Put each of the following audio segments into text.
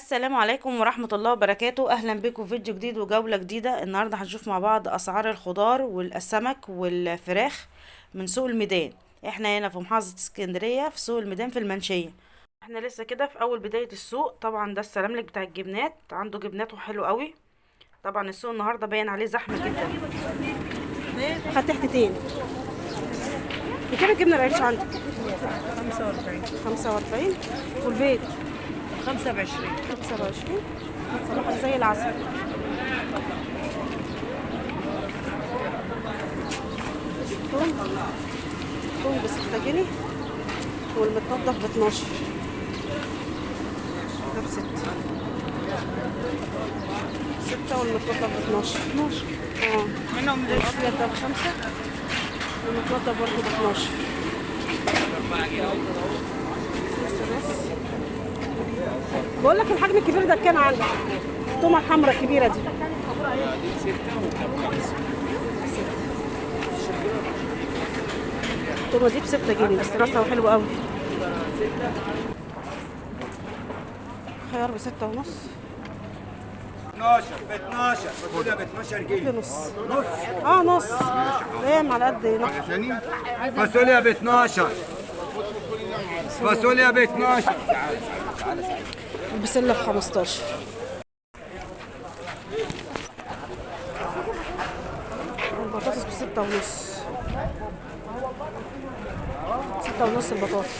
السلام عليكم ورحمة الله وبركاته. أهلا بكم في فيديو جديد وجولة جديدة. النهاردة هنشوف مع بعض أسعار الخضار والسمك والفراخ من سوق الميدان. احنا هنا في محافظة اسكندرية في سوق الميدان في المنشية. احنا لسه كده في أول بداية السوق. طبعا ده السلاملك بتاع الجبنات، عنده جبناته حلو قوي. طبعا السوق النهاردة باين عليه زحمة جدا. خدت حتتين. بكام الجبنة القريش عندك؟ 45. 45. والبيض؟ 25. 25. صباحك زي العسل. توم ب6 جنيه، والمتنضف ب12. ده ب6 6، والمتنضف ب12. 12. منهم الابيض ده ب5، والمتنضف برضه ب12. بقول لك الحجم الكبير ده بكام عندك؟ التومه الحمراء الكبيرة دي. دي 6 وب5. التومه دي ب6 جنيه بس راسها حلوة قوي. خيار ب6.5. 12 ب 12 فاصوليا ب 12 جنيه. نص نص. نص. ايه على قد ايه؟ فاصوليا ب 12. فاصوليا ب 12. البسلة ب15. البطاطس ب6.5. 6.5 البطاطس.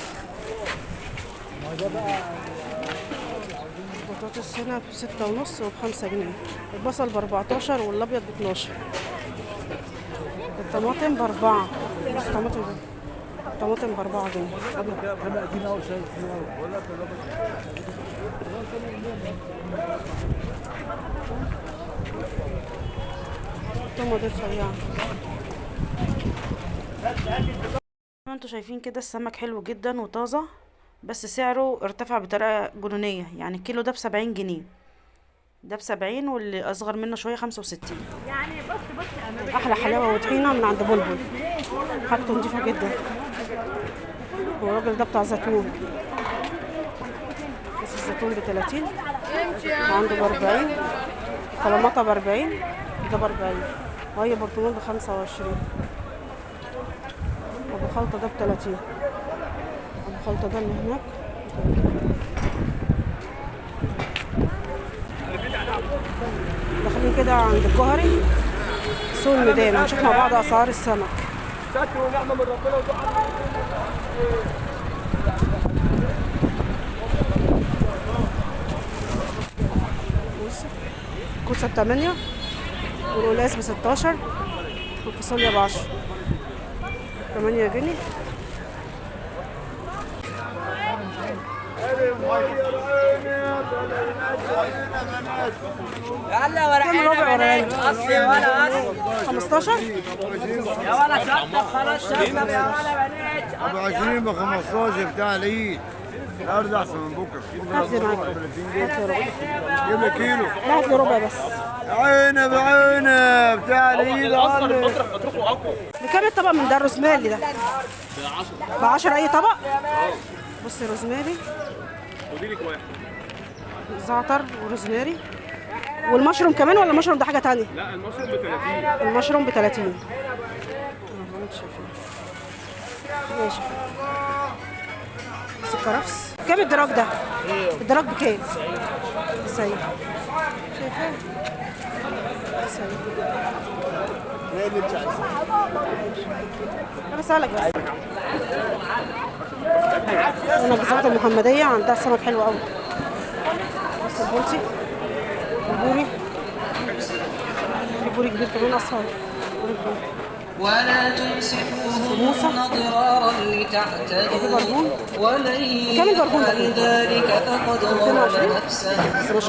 البطاطس هنا ب6.5 وب5 جنيه. البصل ب14 والابيض ب12. الطماطم ب4. الطماطم ب4 جنيه. الطماطم دي رفيعة. زي ما انتوا شايفين كده السمك حلو جدا وطازة، بس سعره ارتفع بطريقة جنونية. يعني الكيلو ده ب70 جنيه، ده ب70، واللي اصغر منه شوية 65. احلى حلاوة وطحينة من عند بلبل، حاجته نضيفة جدا. والراجل ده بتاع زيتون، بس الزيتون ب30، وعنده ب40، كلاماطة ب40، ده ب40، وهي برطمان ب25، ابو خلطة ده ب30، ابو خلطة ده اللي هناك. داخلين كده عند الجوهري سوق الميدان، هنشوف مع بعض اسعار السمك. كوسة ب8، والقلاص ب16، والفاصوليا ب10. 8 جنيه. يلا ورق كام ربع ورق؟ اصل يا ولا اصل 15. يا ولا شطب خلاص شطب يا ولا بنات. ابو 20 ب 15 بتاع العيد. الارض احسن من بكره. هات لي معاك. هات لي ربع. جيب لي كيلو. لا هات لي ربع بس. عنب عنب بتاع العيد. بكام الطبق من ده الروزماري ده؟ ب10. اي طبق؟ بصي روزماري. خدي لك واحد. زعتر وروزماري والمشروم كمان، ولا المشروم ده حاجة تانية؟ لا المشروم ب 30. المشروم ب 30. ماشي. بس الكرفس كام الدراج ده؟ الدراج بكام؟ 90. شايفاه؟ 90. انا بسألك بس. انا جزرة المحمدية عندها سمك حلو قوي. بس البولتي البوري، في بوري كبير كمان اصفر. ولا تمسكوهن ضرارا لتعتدوا ومن يفعل ذلك فقد ظلم نفسه.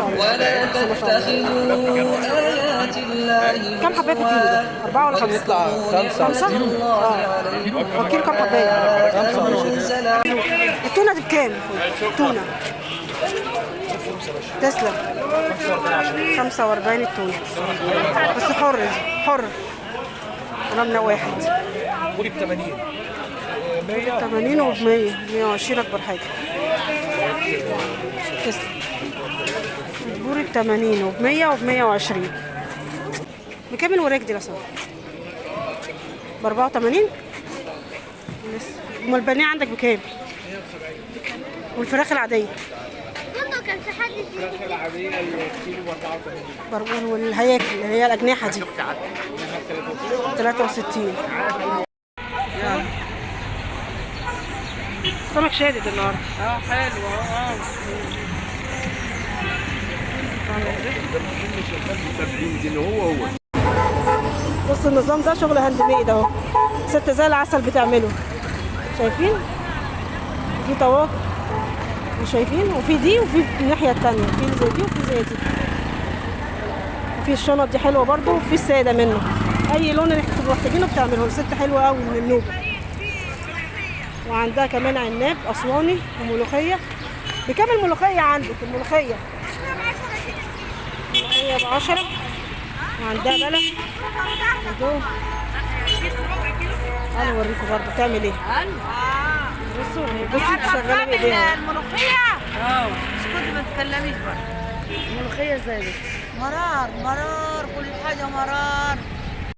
ولا تتخذوا آيات الله. كم حباية في الكيلو ده؟ 4 ولا 5؟ 5. 5؟ الكيلو كم حباية؟ 5. التونة دي بكام؟ التونة تسلم. 45 التونة، بس حر دي، حر. رملة واحد. بوري ب 80. 80 و 100، 120 أكبر حاجة. تسلم. البوري ب80 وب100 وب120. بكام الوراك دي لو سمحت؟ ب84 لسه. امال البانيه عندك بكام؟ والفراخ العادية؟ الفراخ العادية الكيلو ب84. والهياكل اللي هي الأجنحة دي 63. سمك شادد النهارده. حلو. هو هو. بص النظام ده شغل handmade اهو، ست زي العسل بتعمله، شايفين؟ وفي طواجن وشايفين، وفي دي وفي الناحية التانية، في زي دي وفي زي دي، وفي الشنط دي حلوة برضو، وفي السادة منه، أي لون اللي انتوا محتاجينه بتعمله. ست حلوة قوي من النوبة. وعندها كمان عناب أسواني وملوخية. بكام الملوخية عندك؟ الملوخية الملوخية ب10. وعندها بلح ودول. انا اوريكم برضه بتعمل ايه. بصوا بصوا شغالة بايديها الملوخية. اسكتي ما تتكلميش بقى. الملوخية ازاي دي؟ مرار مرار، كل حاجة مرار.